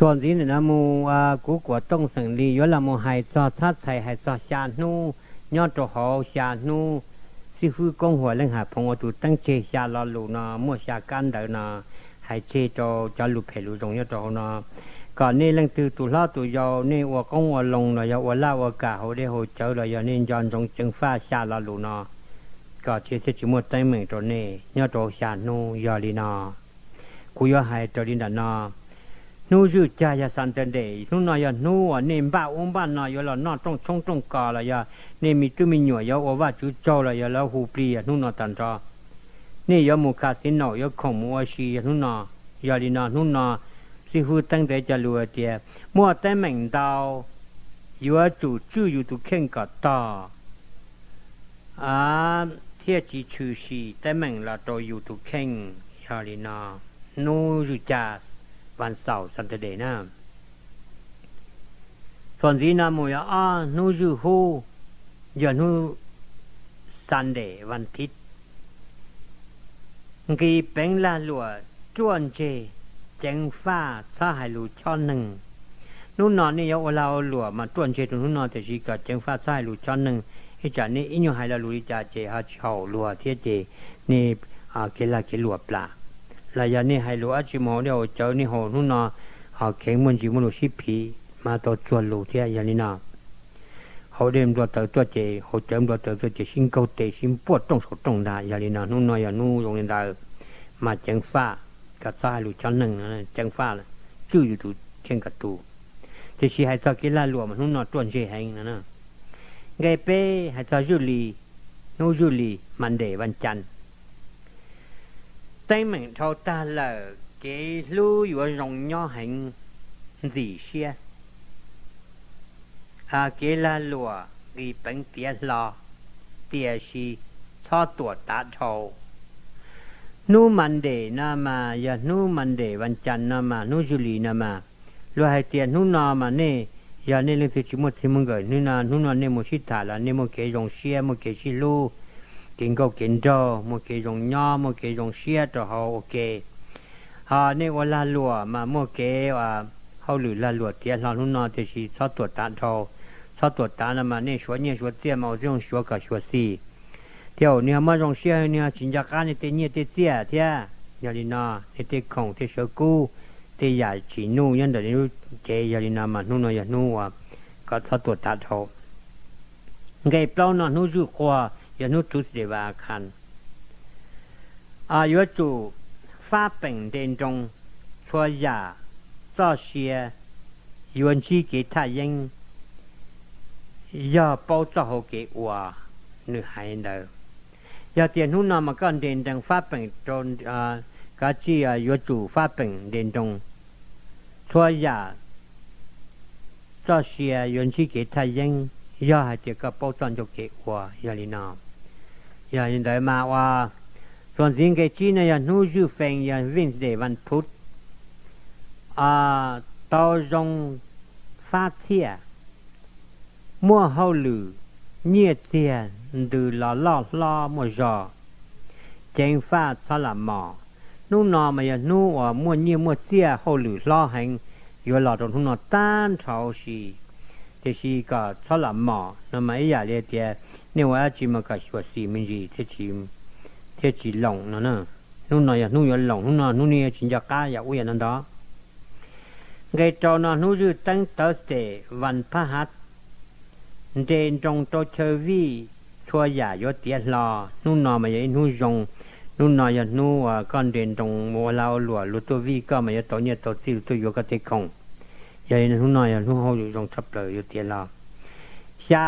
Txuas ntxiv ntawm no mus, kuv Kuam Tooj xeem Lis yuav los mus hais txog txhab txhais hais txog xya hnub nyob rau hauv xya hnub xib fwb Koob Huas Leej Ham Phoom ua tus teeb tseg xya lo lus no muaj xya kab ntawv no hais tseg rau cov lus phem lus zoo nyob rau hauv no. Kom nej leej twg tus hlob tus yau nej ua qoob ua loo los yog ua laj ua kam haus dej haus cawv los yog nej nco ntsoov ceev faj xya lo lus no, kom tsis thiaj tsis muaj teeb meem rau nej nyob rau xya hnub. Yog li no, kuv yuav hais raws li ntawm no. Hnub zwj cag yog Saturday, hnub no yog hnub uas nej npaj ub npaj no yuav los noj rooj tshoob rooj kos los yog nej me tub me nyuam yuav ua Vajtswv tsaug los yog lawv hu plig yog hnub no tag nrho. Nej yuav mus casino yuav khoom mus ua si yog hnub no. Yog li no hnub no xib fwb teeb ntawv cov lus tias muaj teeb meem ntau, yuav tsum tswj yus tus kheej kom tog thiaj tsis tshwm sim teeb meem los rau yus tus kheej. Yog li no hnub zwj cag, vas xaum Saturday na. Txuas ntxiv no mus yog ob hnub zwj hub, yog hnub Sunday, vas thiv. Nqis peev lag luam ruaj ntseg, ceev faj txhob hais lus chob neeg. Hnub no nej yuav ua lag ua luam mas ruaj ntseg rau hnub no, tiam sis kom ceev faj txhob hais lus chob neeg. Ib tsam nej ib nyuag hais lo lus li cas ces ho tsis haum luag thiab ces nej kev lag kev luam plam. Los yog nej hais lus dab tsi mus haus dej haus cawv nej haus hnub no ho kheev muaj ntsis muaj lus sib phiv mas tau txuag lus thiab. Yog li no haus dej nplua taws tuaj ces haus cawv nplua taws tuaj ces sib nkaug tes sib npuaj rooj saum rooj ntag. Yog li no hnub no yog hnub zoo li ntawd mas ceev faj kom txhob hais lus chob neeg, ceev faj tswj yus tus kheej kom tug. Tiam sis hais txog kev lag luam mas hnub no ruaj ntseg heev no. Nqe peb hais txog zwj li, hnub zwj li, Monday, vas cas. Teeb meem dhau tag lawm, kev hlub yuav zoo nyob heev ntxim siab. Kev lag luam nqis peev tiav hlo, tiam sis txhob tuam tav dhau. Hnub Monday no mas yog hnub Monday, vas cas no mas hnub zwj li no mas luag hais tias hnub no mas nej, yog nej leej twg tsis muaj txij muaj nkawm hnub no, hnub no nej mus sib tham los nej muaj kev zoo siab, muaj kev sib hlub, kev nkauj kev nraug, muaj kev zoo nyob, muaj kev zoo siab rau hauv ua ke. Ho nej ua lag luam mas muaj kev hauj lwm lag luam tiav hlo hnub no, tiam sis txhob tuam tav dhau. Txhob tuam tav no mas nej suav nyiaj suav txiaj mas ua tib zoo suav kom xyuam xim, thiab nws ho muaj zoo siab, nws ho tsis nco qab nej tej nyiaj tej txiaj thiab. Yog li no nej tej khoom tej sawv kub, tej yam tsim nuj nyob ntawm nej lub cev, yog li no mas hnub no yog hnub uas kom txhob tuam tav dhau. Nqe plaub no hnub zwj quag, yog hnub Tuesday, vas khas. Yuav tsum fab peem nte nroo, txhua yam txoj sia yuav ntsib kev thaj yeeb, yog paub txoj hau kev ua nws hais ntawd. Yog tias hnub no mas koj nte nroo fab peem rau, kav tsij yuav tsum fab peem nte nroo, txhua yam txoj sia yuav ntsib kev thaj yeeb, yog hais tias koj paub txoj ncauj kev ua. Yog li no, yog li ntawd mas ua, txuas ntxiv nqe tsib no yog hnub zwj fees, yog Wednesday, vas phuv, tau zoo fab txhiaj, muaj hauj lwm, nyiaj txiag ntws los loj hlob muaj zog, ceev faj txhob lam mos. Hnub no mas yog hnub uas muaj nyiaj muaj txiaj hauj lwm hlob heev yuav los rau hnub no tag nrho huv si, tiam sis kom txhob lam mos no mas ib yam li tias nej ua dab tsi mas kom xyuam xim me ntsis thiaj tsis loos no na. Hnub no yog hnub yuav loos, hnub no hnub nej yuav tsis nco qab yam ub yam no ntag. Nqe rau no hnub zwj teeb Thursday, vas phab hav, nte nroo rau chaw vij, txhua yam yuav tiav hlo. Hnub no mas yog ib hnub zoo, hnub no yog hnub uas koj nte nroo mus ua lag ua luam, luag tuaj vij koj mas yuav tau nyiaj tau txiaj, luag tuaj yuav koj tej khoom. Yog li no hnub no yog hnub hauj lwm zoo tshaj plaws yuav tiav hlo. Xya,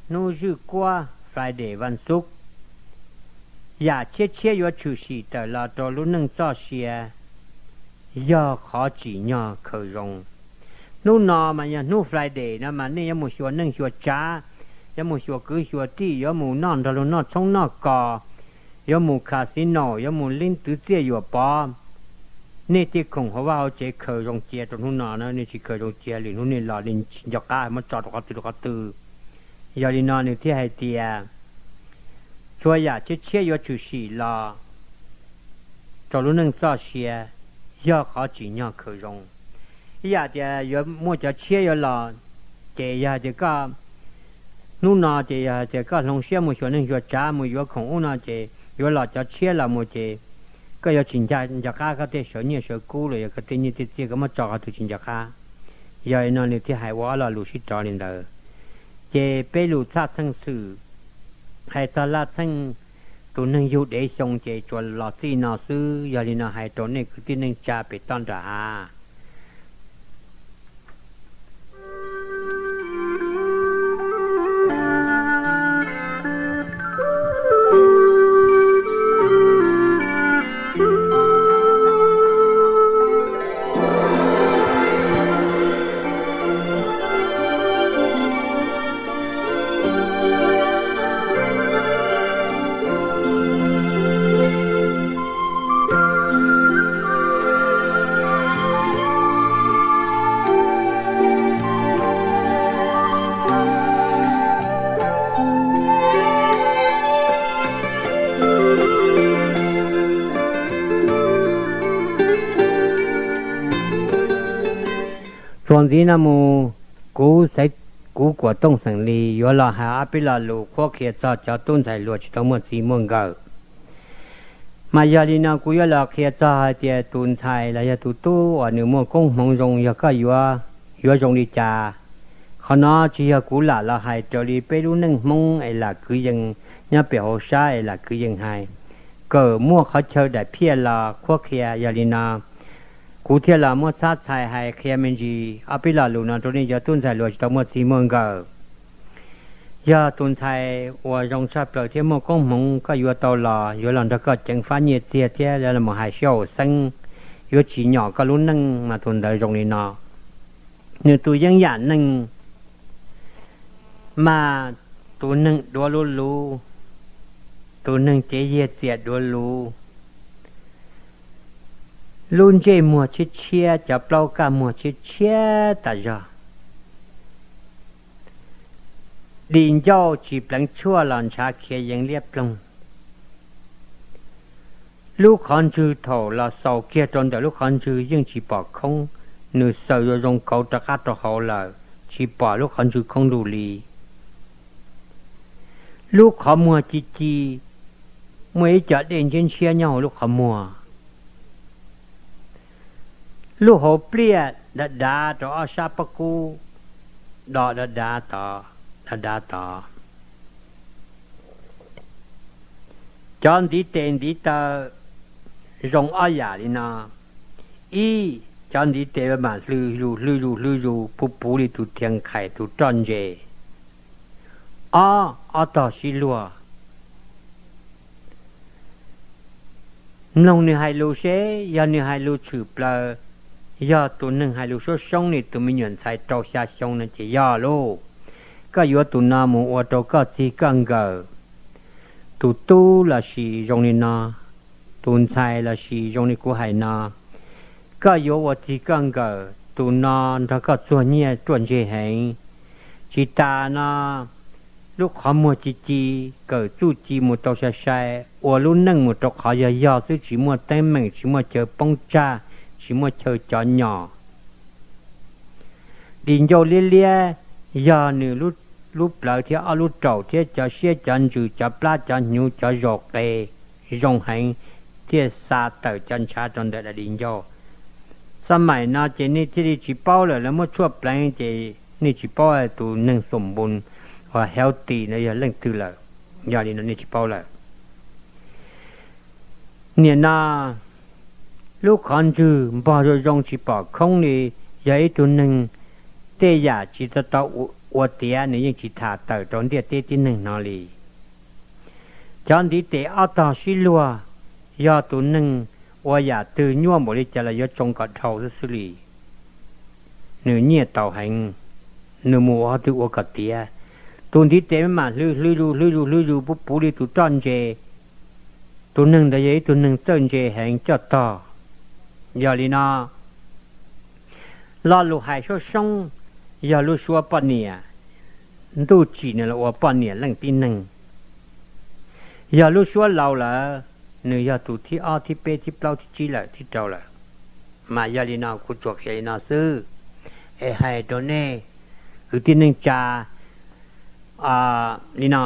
hnub zwj kuab, Friday, vas xuv, yam tshiab tshiab yuav tshwm sim tawm los rau lub neej txoj sia, yog qhov tsim nyog khaws zoo. Hnub no mas yog hnub Friday no mas nej yuav mus xyuas neej xyuas tsav, yuav mus xyuas kwv xyuas tij, yuav mus noj nrog luag noj tshoob noj kos, yuav mus casino, yuav mus leej twv txiaj yuam pov. Nej tej khoom hauv vaj hauv tsev khaws zoo cia rau hnub no na, nej tsis khaws zoo cia lwm hnub nej los nej tsis nco qab muab tso rau qhov twg rau qhov twg. Yog li no nws thiaj hais tias txhua yam tshiab tshiab yuav tshwm sim los rau lub neej txoj sia, yog qhov tsim nyog khaws zoo. Ib yam tias yuav muaj cov tshiab yuav los, ces yog tias koj hnub no ces yog tias koj hloov siab mus xyuas neeg xyuas tsav mus yuav khoom ub no ces yuav los cov tshiab los mus ces koj yuav tsis nco qab koj tej sawv nyiaj sawv kub los yog koj tej nyiaj tej txiaj koj muab tso qhov twg tsis nco qab. Yog li no nws thiaj hais ua ob lo lus sib rov li ntawd. Ces peb lus txhaj txheej xwm hais txog laj txheej tus neeg yug dev xyoo ces tsuas los txij no xwb. Yog li no hais rau nej kwv tij neej tsa pem toj nram hav. Txuas ntxiv no mus, kuv xaiv, kuv Kuam Tooj xeem Lis yuav los hais ob peb lo lus qhuab qhia txog cov tub ntxhais hluas tsis tau muaj txij muaj nkawm. Mas yog li no kuv yuav los qhia txog hais tias tus ntxhais los yog tus tub uas nws muaj koob hmoov zoo yog koj yuav, yuav zoo li cas. Qhov no tsis yog kuv lam los hais raws li peb lub neej Hmoob es lam kwv yees nyob pem hauv sab es lam kwv yees hais. Kawm muaj qhov chaw daim phiaj los qhuab qhia. Yog li no kuv thiaj los muab txhab txhais hais qhia me ntsis ob peb lo lus no rau nej cov tub ntxhais hluas tsis tau muaj txij muaj nkawm. Yog tus ntxhais uas zoo tshaj plaws thiab muaj koob hmoov koj yuav tau los yuav los nrog koj ceev fab nyiaj txiag thiab los mus hais sib haum xeeb, yuav tsim nyog koj lub neej mas tus ntawd zoo li no. Nws tus yeeb yam neeg mas tus neeg duav luv luv, tus neeg cev yiag txias duav luv, lub ntsej muag tshiab tshiab, cov plaub kaj muag tshiab tshiab tas zog. Dim ncauj tsis pleev tshuaj los ntshav khiav yees liab ploog. Lub qhov ntswg thaum los xaus kiag rau ntawm lub qhov ntswg yeej tsis pom khoob, nws xaws zoo zoo kauv rov qab rau hauv lawm, tsis pom lub qhov ntswg khoob lug li. Lub qhov muag ci ci, muaj ib co dej ntshiab ntshiab nyob hauv lub qhov muag. Lub hauv pliaj dav dav rau ob sab pob kub, do dav dav tod, dav dav tod. Cov ntiv tes ntiv taw zoo ob yam li no. Ib, cov ntiv tes mam hlw zus hlw zus hlw zus puv puv li tus thiav nqhais tus roj ntses. Ob, ob tog sib luag. Mloog nws hais lus seb yog nws hais lus tshwm plaws, yog tus neeg hais lus suab soob li tus me nyuam ntxhais rau xya xyoo no ces yog lauj. Koj yuav tus no mus ua rau koj txig koj nkawm. Tus tub los sis zoo li no, tus ntxhais los sis zoo li kuv hais no, koj yuav ua txig koj nkawm, tus no nrog koj txuag nyiaj ruaj ntseg heev. Tsis tas no, lub qhov muag ci ci, kawm txuj ci mus rau sai sai, ua lub neej mus rau qhov yog yog xwb, tsis muaj teeb meem, tsis muaj chaw poob tsag, tsis muaj chaw cov nyom. Dim ncauj liab liab, yog nws lub plawv thiab ob lub raum thiab cov siab cov ntsws cov plab cov hnyuv cov zaus qe zoo heev, thiaj xa tawm cov ntshav rau ntawm daim dim ncauj. Xab maim no ces nej thiaj li tsis paub lawm, lawv muab tshuaj pleev ces nej tsis paub tus neeg xum npu uas healthy no yog leej twg lawm. Yog li no nej tsis paub lawm. Nim no lub qhov ntswg npog zoo zoo tsis pom khoob li, yog ib tug neeg tej yam tsis tau tau ua tiav nws yeej tsis tham tawm rau ntiaj teb tib neeg hnov li. Cov ntiv tes ob tog sib luag, yog tus neeg ua yam twg nyuaj npaum li cas los yuav tsoo kom dhau xwb xwb li. Nws nyiaj tau heev, nws mus ua qhov twg ua kom tiav. Tus ntiv tes mam hlw hlw zus hlw zus hlw zus puv puv li tus roj ntses. Tus neeg ntawd yog ib tug neeg txawj ntse heev coj tog. Yog li no, lo lus hais suab soob yog lub suab poj niam, ntuj tsim nws los ua poj niam leej tib neeg. Yog lub suab laus lawm, nws yog tus thib ob thib peb thib plaub thib tsib lawm thib rau lawm. Mas yog li no kuv tsuas qhia li no xwb, es hais rau nej kwv tij neej tsa li no.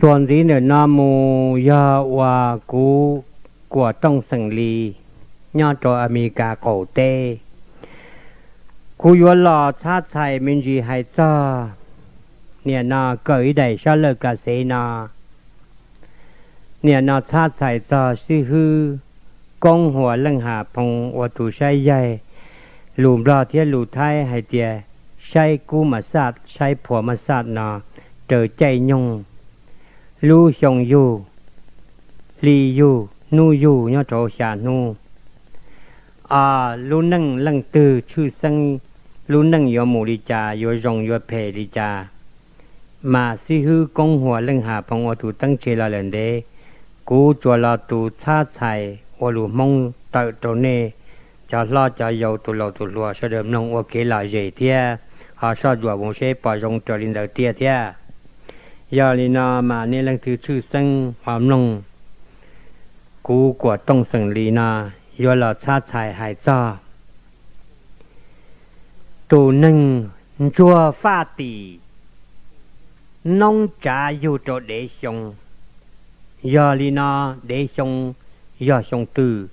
Txuas ntxiv ntawm no mus yog uas kuv Kuam Tooj xeem Lis nyob rau Amelikas qaum teb. Kuv yuav los txhab txhais me ntsis hais txog niam no kawm ib daim sab laj kas xev no. Niam no txhab txhais txog xib hwb Koob Huas Leej Ham Phoo ua tus saib yaig lus Nplog thiab lus Thaib hais tias saib kub mas xaj, saib phua mas xaj no raws caij nyoog, lub xyoo yug, hli yug, hnub yug nyob rau xya hnub. Lub neej leej twg tshwj xeeb, lub neej yuav mus li cas, yuav zoo yuav phem li cas, mas xib hwb Koob Huas Leej Ham Phoo ua tus teeb tseg los lawm ntev. Kuv tsuas los tus txhab txhais ua lus Hmoob tawm rau nej cov hlob cov yau tus laus tus hluas sawv daws mloog ua kev lom zem thiab ho soj ntsuam mus seb puas zoo raws li ntawd tiag thiab. Yog li no mas nej leej twg tshwj xeeb ho mloog kuv Kuam Tooj xeem Lis no yuav los txhab txhais hais txog tus neeg ntsuag faj tim noob tsav yug rau dev xyoo. Yog li no, dev xyoo yog xyoo twg?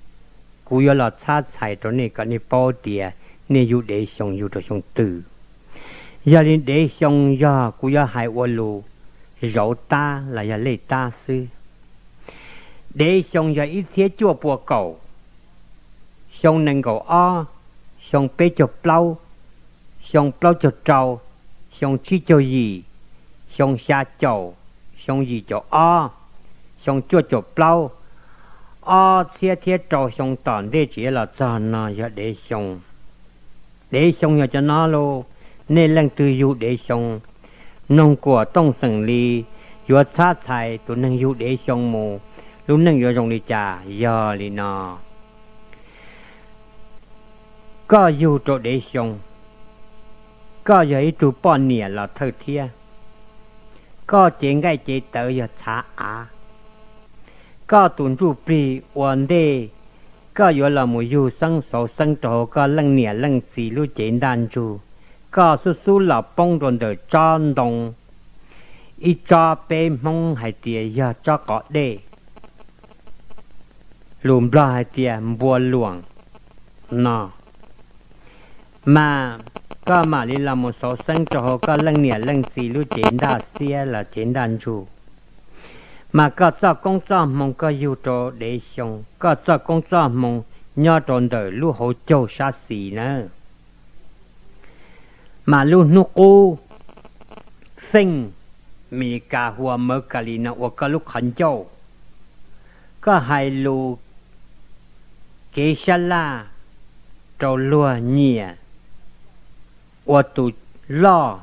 Kuv yuav los txhab txhais rau nej kom nej paub tias nej yug dev xyoo yug rau xyoo twg. Yog li dev xyoo yog kuv yuav hais ua lus zauv tab los yog lej tab xwb. Dev xyoo yog ib txhiab cuaj pua kaum, xyoo nees nkaum ob, xyoo peb caug plaub, xyoo plaub caug rau, xyoo tsib caug yim, xyoo xya caum, xyoo yim caum ob, xyoo cuaj caum plaub, ob txhiab thiab rau xyoo tom ntej tsis los txog no yog dev xyoo. Dev xyoo yog cov no lauj. Nej leej twg yug dev xyoo, mloog Kuam Tooj xeem Lis yuav txhab txhais tus neeg yug dev xyoo mus lub neej yuav zoo li cas. Yog li no, koj yug rau dev xyoo, koj yog ib tug poj niam los thawj thiab. Koj cev nqaij cev tawv yog txhav av. Koj tus ntsuj plig ua ntej koj yuav los mus yug xeeb xauv xeeb rau hauv koj leej niam leej txiv lub cev ntaj ntsug, koj xub xub los poob rau ntawm tsob ntoo, ib tsob peb Hmoob hais tias yog tsob qos dej, lus Nplog hais tias npua luam no, mas koj mam li los mus xauv xeeb rau hauv koj leej niam leej txiv lub cev ntaj xiab los cev ntaj ntsug. Mas koj txoj koob txoj hmoo koj yug rau dev xyoo, koj txoj koob txoj hmoo nyob rau ntawm lub hauv caug sab xis na. Mas lub hnub qub, feej, Meskas hu ua Mercury no ua koj lub qhov ncauj. Koj hais lus kev sab laj rau luag nyiam ua tus loj.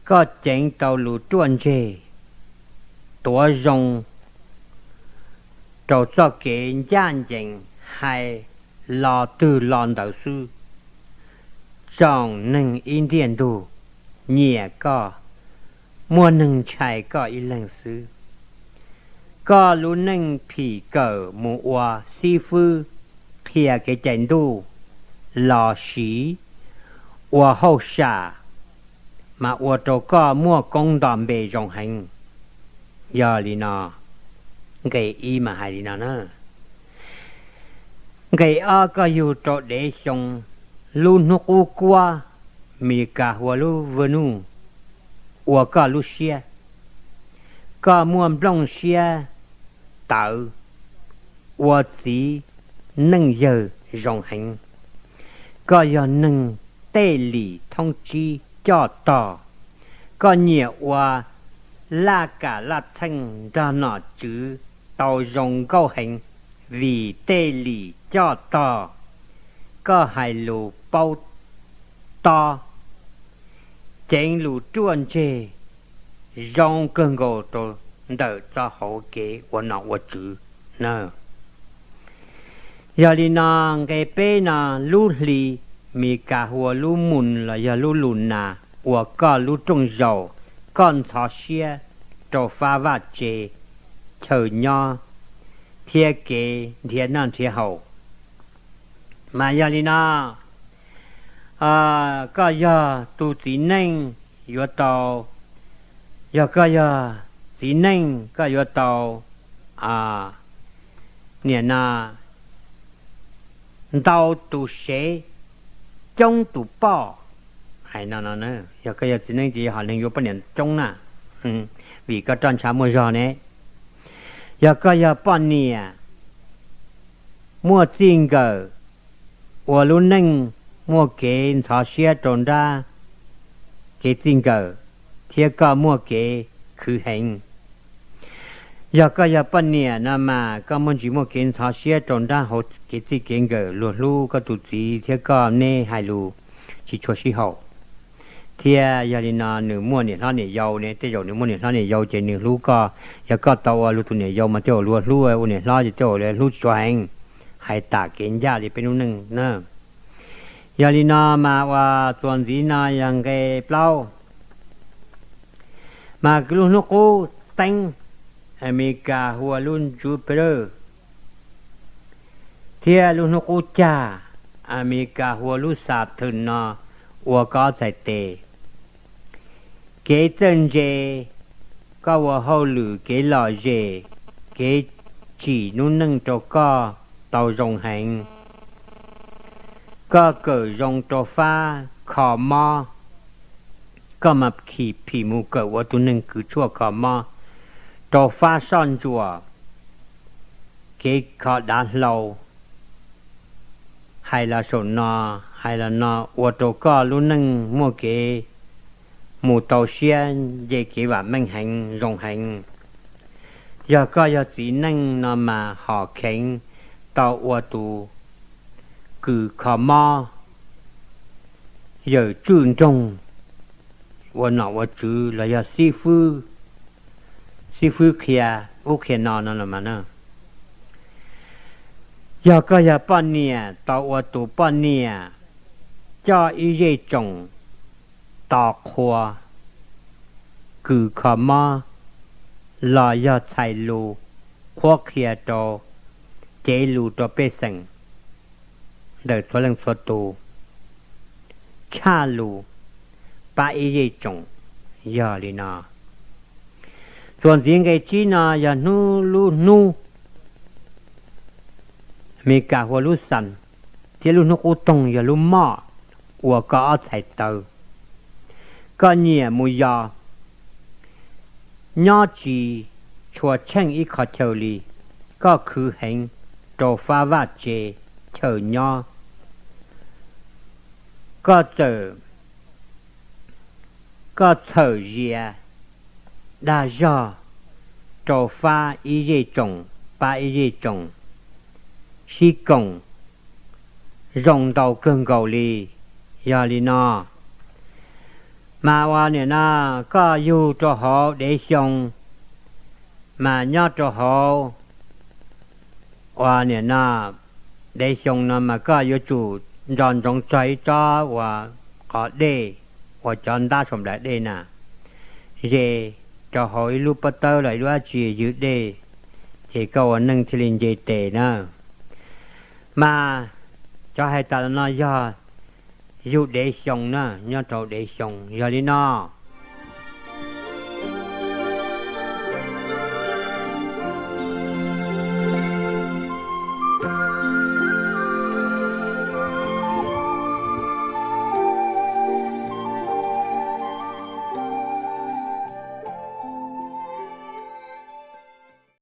Koj ceev tau lus ruaj ntseg, tuav zoo, rau txoj kev ncaj ncees hais los twg los ntawd xwb. Tsoom neeg ib ntiaj ntug nyiam koj, muaj neeg ntshai koj ib leeg xwb. Koj lub neej phim kawm mus ua xib fwb qhia kev cai ntuj los sis ua hauj sam, mas ua rau koj muaj koob nto npe zoo heev. Yog li no, nqe ib mas hais li no na. Nqe ob, koj yug rau dev xyoo, lub hnub qub kuab, Mis Kas Huas lub vwj nuj ua koj lub siab. Koj muaj nplooj siab tawv, ua txiv neej yawg zoo heev. Koj yog neeg tej lim thoob tsib coj tog. Koj nyiam ua laj kam laj txheej nrog nom tswv tau zoo nkauj heev, vim tej lim coj tog, koj hais lus paub tob, ceev lus ruaj ntseg, zoo kawg nkaus rau ntawm txoj hauv kev ua nom ua tswv na. Yog li no, nqe peb no, lub hli, Mis Kas Huas lub moon los yog lub lus nas ua koj lub rooj zaus, koj ntxhov siab rau fab vaj tse chaw nyob thiab kev nrhiav noj nrhiav haus. Mas yog li no, koj yog tus txiv neej yuav tau, yog koj yog txiv neej koj yuav tau niam no ntau tus sev, coob tus poj. Hais no no, yog koj yog txiv neej ces yog hom neeg yuav poj niam coob na, vim koj roj ntsha muaj zog ne. Yog koj yog poj niam muaj txij nkawm, ua lub neej muaj kev ntxhov siab rau nrab kev txij nkawm, thiab koj muaj kev khwv heev. Yog koj yog poj niam no mas koj muaj ntsis muaj kev ntxhov siab rau nrab hauv kev txij kev nkawm, luag hlub koj tus txiv thiab koj neb hais lus tsis tshua sib haum. Thiab yog li no nws muaj niam hlob niam yau ne, tej zaum nws muaj niam hlob niam yau ces nws hlub koj. Yog koj tau ua luag tus niam yau mas tej zaum luag hlub ua niam hlob ces tej zaum hlub tsis tshua heev. Hais tam kev ncaj li peb lub neej na. Yog li no mas ua txuas ntxiv no yog nqe plaub. Mas lub hnub qub teeb, Amelikas hu ua lub Jupiter, thiab lub hnub qub cag, Amelikas hu ua lub Saturn no ua koj ob txhais tes. Kev txawj ntse, koj ua hauj lwm kev lom zem, kev tsim lub neej rau koj tau zoo heev. Koj kawm zoo rau fab kho mob, koj mas phim phim mus kawm ua tus neeg kws tshuaj kho mob rau fab soj ntsuam, kev kho dav hlau. Hais los saum no, hais los no ua rau koj lub neej muaj kev mus tau siab nce kev vam meej heev zoo heev. Yog koj yog txiv neej no mas hom kheev tau ua tus kws kho mob, yawm tswj nroog, ua nom ua tswv los yog xib fwb, xib fwb qhia ub qhia no no los mas na. Yog koj yog poj niam tau ua tus poj niam coj ib zej tsoom tos qhua, kws kho mob, los yog txhais lus qhuab qhia rau, cev lus rau pej xeem ntawm txhua leej txhua tus, tshaj lus pab ib zej tsoom. Yog li no, txuas ntxiv nqe tsib no yog hnub, lub hnub Amelikas hu ua lub Sun, thiab lub hnub qub toog yog lub moj, ua koj ob txhais taw. Koj nyiam mus yos, nyob tsis tshua tsheej ib qho chaw li. Koj khwv heev rau fab vaj tse chaw nyob. Koj txawm, koj txhawm zias dag zog rau fab ib zej tsoom, pab ib zej tsoom, sib koom zoo ntau kawg nkaus li. Yog li no, mas ua niam no, koj yug rau hauv dev xyoo, mas nyob rau hauv Ua niam no, dev xyoo no mas koj yuav tsum nco ntsoov txog ib tsob uas qhov dej uas cov ntab saum nplaim dej na, ze rau hauv ib lub pob tawb los ib lub dab tsi ywg dej, ces koj ua neej thiaj li nce tes na. Mas cov hais tas los no yog yug dev xyoo na, nyob rau dev xyoo yog li no.